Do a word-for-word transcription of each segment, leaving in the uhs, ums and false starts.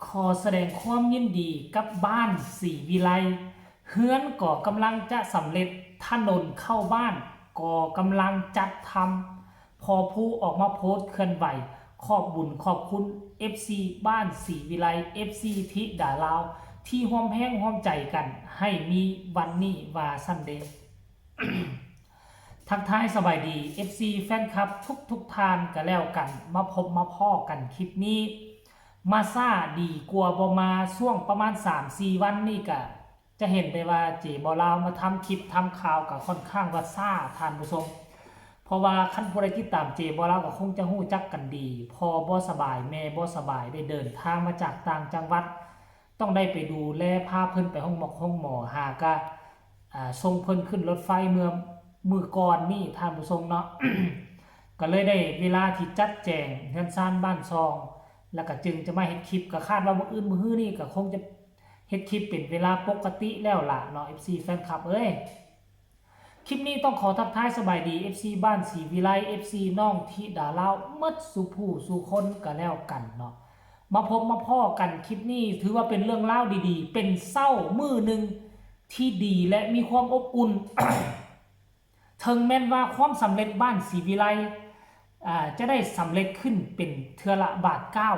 ขอแสดงความยินดีกับบ้านศรีวิไล เฮือนก็กำลังจะสำเร็จ ถนนเข้าบ้านก็กำลังจัดทำ พอผู้ออกมาโพสต์เคลื่อนไหว ขอบบุญขอบคุณ เอฟซี บ้านศรีวิไล เอฟซี ธิดาลาว ที่ร่วมแรงร่วมใจกันให้มีวันนี้ว่าซั่นเด้ ทักทายสบายดี เอฟซี แฟนคลับทุกทุกๆท่านก็แล้วกัน มาพบมาพ้อกันคลิปนี้ มาช้าดีกว่าบ่มา ช่วงประมาณสามสี่วันนี่ก็จะเห็นได้ว่าเจบ่าวลาวมาทำคลิปทำข่าวก็ค่อนข้างว่าช้าท่านผู้ชม เพราะว่าคันผู้ใดติดตามเจบ่าวลาวก็คงจะรู้จักกันดี พ่อบ่สบาย แม่บ่สบาย ได้เดินทางมาจากต่างจังหวัด ต้องได้ไปดูแลพาเพิ่นไปโรงหมอ โรงหมอ หากะ อ่า ส่งเพิ่นขึ้นรถไฟเมื่อมื้อก่อนนี่ท่านผู้ชมเนาะ ก็เลยได้เวลาที่จัดแจงเฮือนซานบ้านซอง แล้วก็จึงจะมาเฮ็ดคลิป ก็คาดว่ามื้ออื่นมื้อฮื้อนี่ก็คงจะเฮ็ดคลิปเป็นเวลาปกติแล้วล่ะเนาะ เอฟซี แฟนคลับเอ้ย คลิปนี้ต้องขอทักทายสบายดี เอฟซี บ้านศรีวิไล เอฟซี น้องธิดาลาว หมดสู่ผู้สู่คนก็แล้วกันเนาะ มาพบมาพ้อกันคลิปนี้ถือว่าเป็นเรื่องราวดีๆ เป็นเช้ามื้อหนึ่งที่ดีและมีความอบอุ่น ถึงแม้นว่าความสำเร็จบ้านศรีวิไล อ่า จะได้สำเร็จขึ้นเป็นเทื่อละบาทก้าว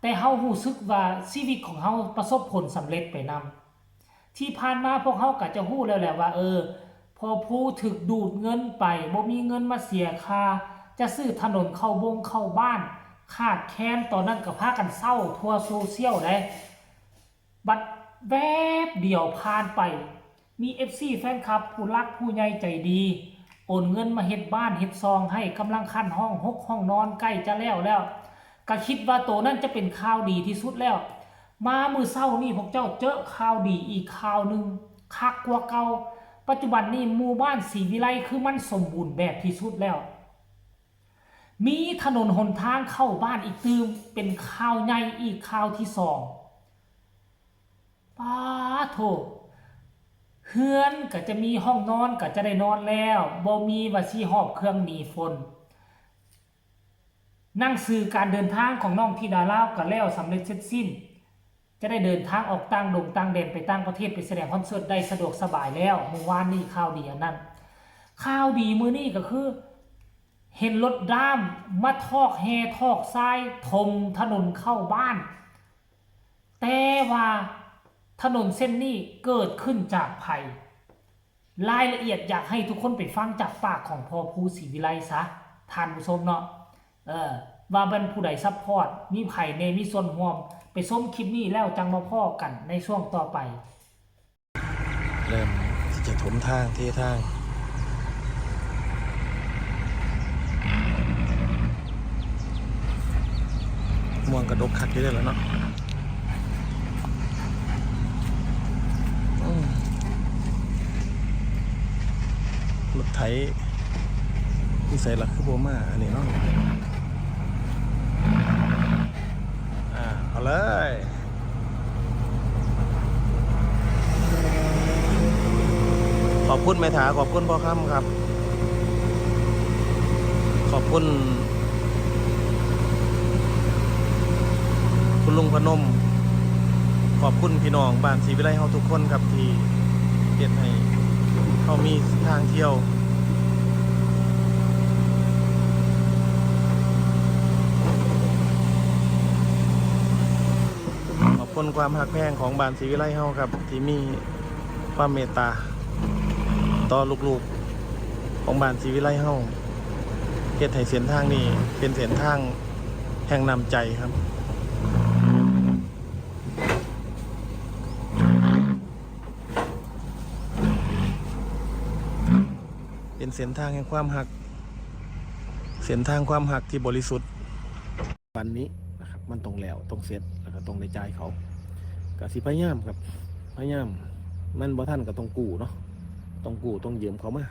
แต่เฮารู้สึกว่าชีวิตของเฮาประสบผลสำเร็จไปนำ ที่ผ่านมาพวกเฮาก็จะรู้แล้วแหละว่า เออ พอผู้ถูกดูดเงินไป บ่มีเงินมาเสียค่า จะซื้อถนนเข้าบงเข้าบ้าน ขาดแคลน ตอนนั้นก็พากันเซาทั่วโซเชียลเด้ บัดแวบเดียวผ่านไป มี เอฟซี แฟนคลับ ผู้หลักผู้ใหญ่ใจดี โอนเงินมาเฮ็ดบ้านเฮ็ดซองให้ กำลังขั้นห้องหกห้องนอน ใกล้จะแล้วแล้ว ก็คิดว่าโตนั้นจะเป็นข่าวดีที่สุดแล้ว มามื้อเช้านี่พวกเจ้าเจอข่าวดีอีกข่าวหนึ่ง คักกว่าเก่า ปัจจุบันนี้หมู่บ้านศรีวิไลคือมันสมบูรณ์แบบที่สุดแล้ว มีถนนหนทางเข้าบ้านอีกตื่ม เป็นข่าวใหญ่อีกข่าวที่สอง ป๊าโธ่ เฮือนก็จะมีห้องนอนก็จะได้นอนแล้ว บ่มีว่าสิหอบเครื่องหนีฝน หนังสือการเดินทางของน้องธิดาลาวก็แล้วสำเร็จเสร็จสิ้น จะได้เดินทางออกต่างดงต่างแดนไปต่างประเทศไปแสดงคอนเสิร์ตได้สะดวกสบายแล้ว มื้อวานนี้ข่าวดีอันนั้น ข่าวดีมื้อนี้ก็คือ เห็นรถด้ามมาถอกแฮถอกทรายถมถนนเข้าบ้าน แต่ว่าถนนเส้นนี้เกิดขึ้นจากไผ รายละเอียดอยากให้ทุกคนไปฟังจากปากของพ่อภูศรีวิไลซะ ท่านผู้ชมเนาะ เออ ว่าเป็นผู้ใดซัพพอร์ต มีไผแน่ มีส่วนร่วม ไปชมคลิปนี้แล้วจังมาพ้อกันในช่วงต่อไป เริ่มที่จะถมทาง เททาง ม่วงกระดกคักอยู่เด้อล่ะเนาะ อืม รถไถ ที่ใส่หลักคือบ่มา อันนี้เนาะ อ่า เอาเลย ขอบคุณแม่ถา ขอบคุณพ่อคำครับ ขอบคุณ คุณลุงพนม ขอบคุณพี่น้องบ้านศรีวิไลเฮาทุกคนครับ ที่เฮ็ดให้เฮามีทางเที่ยว ขอบคุณความฮักแพงของบ้านศรีวิไลเฮาครับ ที่มีความเมตตาต่อลูกๆของบ้านศรีวิไลเฮา เฮ็ดให้เส้นทางนี้เป็นเส้นทางแห่งน้ำใจครับ เป็นเส้นทางแห่งความฮัก เส้นทางความฮักที่บริสุทธิ์ วันนี้นะครับ มันต้องแล้ว ต้องเสร็จ แล้วก็ต้องได้จ่ายเขา ก็สิพยายามครับ พยายาม มันบ่ทันก็ต้องกู้เนาะ ต้องกู้ ต้องยืมเขามา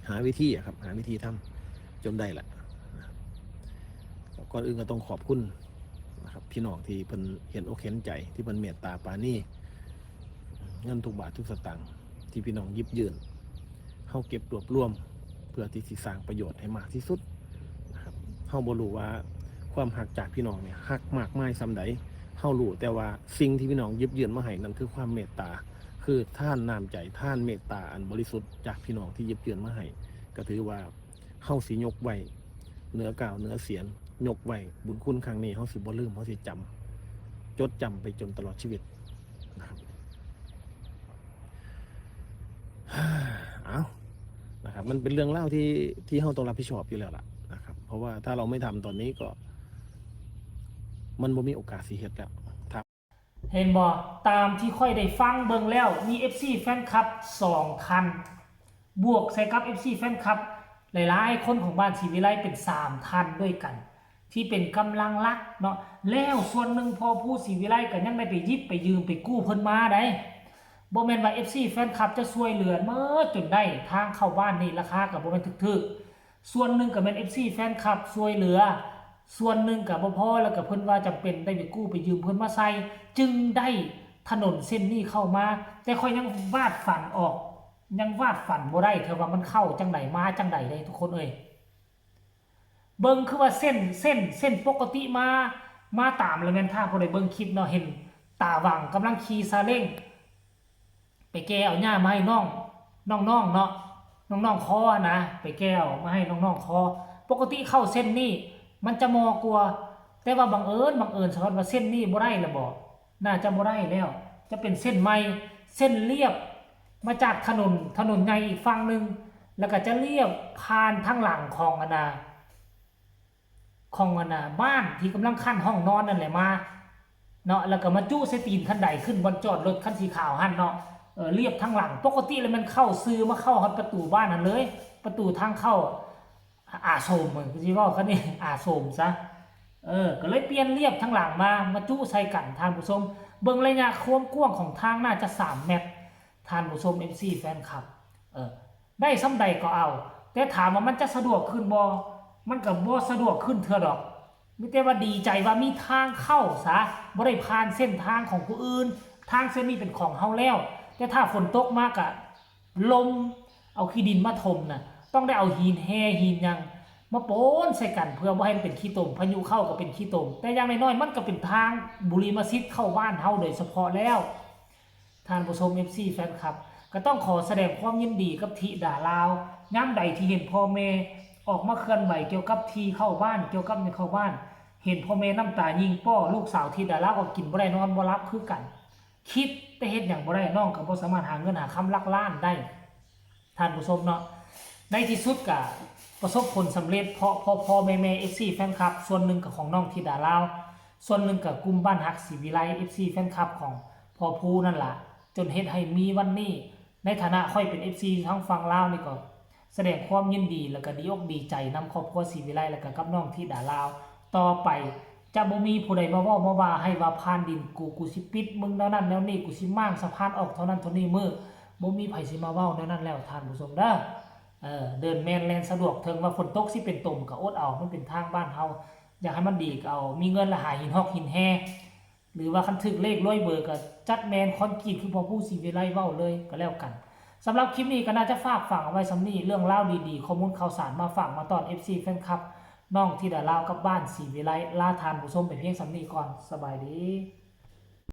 หาวิธีอะครับ หาวิธีทำจนได้แหละ ก่อนอื่นก็ต้องขอบคุณนะครับ พี่น้องที่เพิ่นเห็นอกเห็นใจ ที่เพิ่นเมตตาปราณี เงินทุกบาททุกสตางค์ที่พี่น้องหยิบยื่น เฮาเก็บรวบรวม เพื่อที่สิสร้างประโยชน์ให้มากที่สุดนะครับ เฮาบ่รู้ว่า ความฮักจากพี่น้องเนี่ยฮักมากมายส่ำใด เฮารู้แต่ว่าสิ่งที่พี่น้องหยิบยื่นมาให้นั่นคือความเมตตา คือทานน้ำใจ ทานเมตตาอันบริสุทธิ์จากพี่น้องที่หยิบยื่นมาให้ ก็ถือว่าเฮาสิยกไว้เหนือเกล้าเหนือเสียน ยกไว้ บุญคุณครั้งนี้เฮาสิบ่ลืม เฮาสิจำ จดจำไปจนตลอดชีวิตนะครับ เอานะครับ มันเป็นเรื่องเล่าที่ ที่เฮาต้องรับผิดชอบอยู่แล้วล่ะนะครับ เพราะว่าถ้าเราไม่ทำตอนนี้ก็ มันบ่มีโอกาสสิเฮ็ดแล้ว เห็นบ่ ตามที่ข้อยได้ฟังเบิ่งแล้ว มี เอฟซี แฟนคลับสองท่าน บวกใส่กับ เอฟซี แฟนคลับหลายๆ คนของบ้านศรีวิไลเป็นสามท่านด้วยกัน ที่เป็นกำลังหลักเนาะ แล้วส่วนหนึ่งพ่อผู้ศรีวิไลก็ยังได้ไปหยิบไปยืมไปกู้เพิ่นมาได้ บ่แม่นว่า เอฟซี แฟนคลับจะช่วยเหลือเมิดจนได้ ทางเข้าบ้านนี่ราคาก็บ่แม่นถูกๆ ส่วนหนึ่งก็แม่น เอฟซี แฟนคลับช่วยเหลือ ส่วนหนึ่งก็บ่พอ แล้วก็เพิ่นว่าจำเป็นได้ไปกู้ไปยืมเพิ่นมาใส่ จึงได้ถนนเส้นนี้เข้ามา แต่ข้อยยังวาดฝันออก ยังวาดฝันบ่ได้เทื่อว่ามันเข้าจั่งใดมาจั่งใดเด้ทุกคนเอ้ย เบิ่งคือว่าเส้น เส้น เส้นปกติมา มาตามแล้วแม่นถ้าผู้ใดเบิ่งคลิปเนาะ เห็นตาหว่างกำลังขี่ซาเล้ง ไปแก่เอาหญ้ามาให้น้อง น้องๆ เนาะ น้องๆ คอนะ ไปแก่เอามาให้น้องๆ คอ ปกติเข้าเส้นนี้ มันจะมอกว่า แต่ว่าบังเอิญ บังเอิญสะพัดว่าเส้นนี้บ่ได้ละบ่ น่าจะบ่ได้แล้ว จะเป็นเส้นใหม่ เส้นเลียบ มาจากถนน ถนนใหญ่อีกฝั่งหนึ่ง แล้วก็จะเลียบผ่านทางหลังของอันน่ะ ของอันน่ะ บ้านที่กำลังขั้นห้องนอนนั่นแหละมา เนาะ แล้วก็มาจุใส่ตีนขั้นไดขึ้นบนจอดรถคันสีขาวหั่นเนาะ เออ เลียบทางหลัง ปกติแล้วมันเข้าซื่อมาเข้าฮอดประตูบ้านหั่นเลย ประตูทางเข้า อาโสม เหมือนที่เว้าคันนี้ อาโสมซะ เออ ก็เลยเปลี่ยนเลียบทางหลังมา มาจุใส่กัน ท่านผู้ชม เบิ่งระยะความกว้างของทางน่าจะสามเมตร ท่านผู้ชม เอฟซี แฟนคลับ เออ ได้ส่ำใดก็เอา แต่ถามว่ามันจะสะดวกขึ้นบ่ มันก็บ่สะดวกขึ้นเทื่อดอก มีแต่ว่าดีใจว่ามีทางเข้าซะ บ่ได้ผ่านเส้นทางของผู้อื่น ทางเส้นนี้เป็นของเฮาแล้ว แต่ถ้าฝนตกมาก็ลม เอาขี้ดินมาถมน่ะ ต้องได้เอาหินแห่หินหยังมาปนใส่กัน เพื่อบ่ให้มันเป็นขี้ตม พายุเข้าก็เป็นขี้ตม แต่อย่างน้อยๆ มันก็เป็นทางบุริมสิทธิ์เข้าบ้านเฮาโดยเฉพาะแล้ว ท่านผู้ชม เอฟซี แฟนคลับ ก็ต้องขอแสดงความยินดีกับธิดาลาว ยามใดที่เห็นพ่อแม่ออกมาเคลื่อนไหวเกี่ยวกับที่เข้าบ้าน เกี่ยวกับหยังเข้าบ้าน เห็นพ่อแม่น้ำตายิ่งป้อ ลูกสาวธิดาลาวก็กินบ่ได้นอนบ่หลับคือกัน คิดแต่เฮ็ดหยังบ่ได้ น้องก็บ่สามารถหาเงินหาคำหลักล้านได้ ท่านผู้ชมเนาะ ในที่สุดก็ประสบผลสำเร็จ เพราะพ่อๆ แม่ๆ เอฟซี แฟนคลับ ส่วนหนึ่งก็ของน้องธิดาลาว ส่วนหนึ่งก็กลุ่มบ้านฮักศรีวิไล เอฟซี แฟนคลับของพ่อผู้นั่นล่ะ จนเฮ็ดให้มีวันนี้ ในฐานะข้อยเป็น เอฟซี ทางฝั่งลาวนี่ก็แสดงความยินดี แล้วก็ดีอกดีใจนำครอบครัวศรีวิไล แล้วก็กับน้องธิดาลาว ต่อไปจะบ่มีผู้ใดมาเว้ามาว่าให้ว่าผ่านดินกู กูสิปิดมึงแนวนั้นแนวนี้ กูสิม้างสะพานออกเท่านั้นเท่านี้มื้อ บ่มีไผสิมาเว้าแนวนั้นแล้วท่านผู้ชมเด้อ เออ เดินแม่นแล่นสะดวก เถิงว่าฝนตกสิเป็นตมก็อดเอา มันเป็นทางบ้านเฮา อยากให้มันดีก็เอา มีเงินละหาหินฮอกหินแฮ หรือว่าคันถืกเลขรวยเบอร์ก็จัดแม่นคอนกรีตคือพ่อผู้ศรีวิไลเว้าเลยก็แล้วกัน สำหรับคลิปนี้ก็น่าจะฝากฝังเอาไว้ส่ำนี้ เรื่องราวดีๆ ข้อมูลข่าวสารมาฝากมาต้อน เอฟซี แฟนคลับ น้องธิดาลาวกับบ้านศรีวิไล ลาท่านผู้ชมไปเพียงส่ำนี้ก่อน สบายดี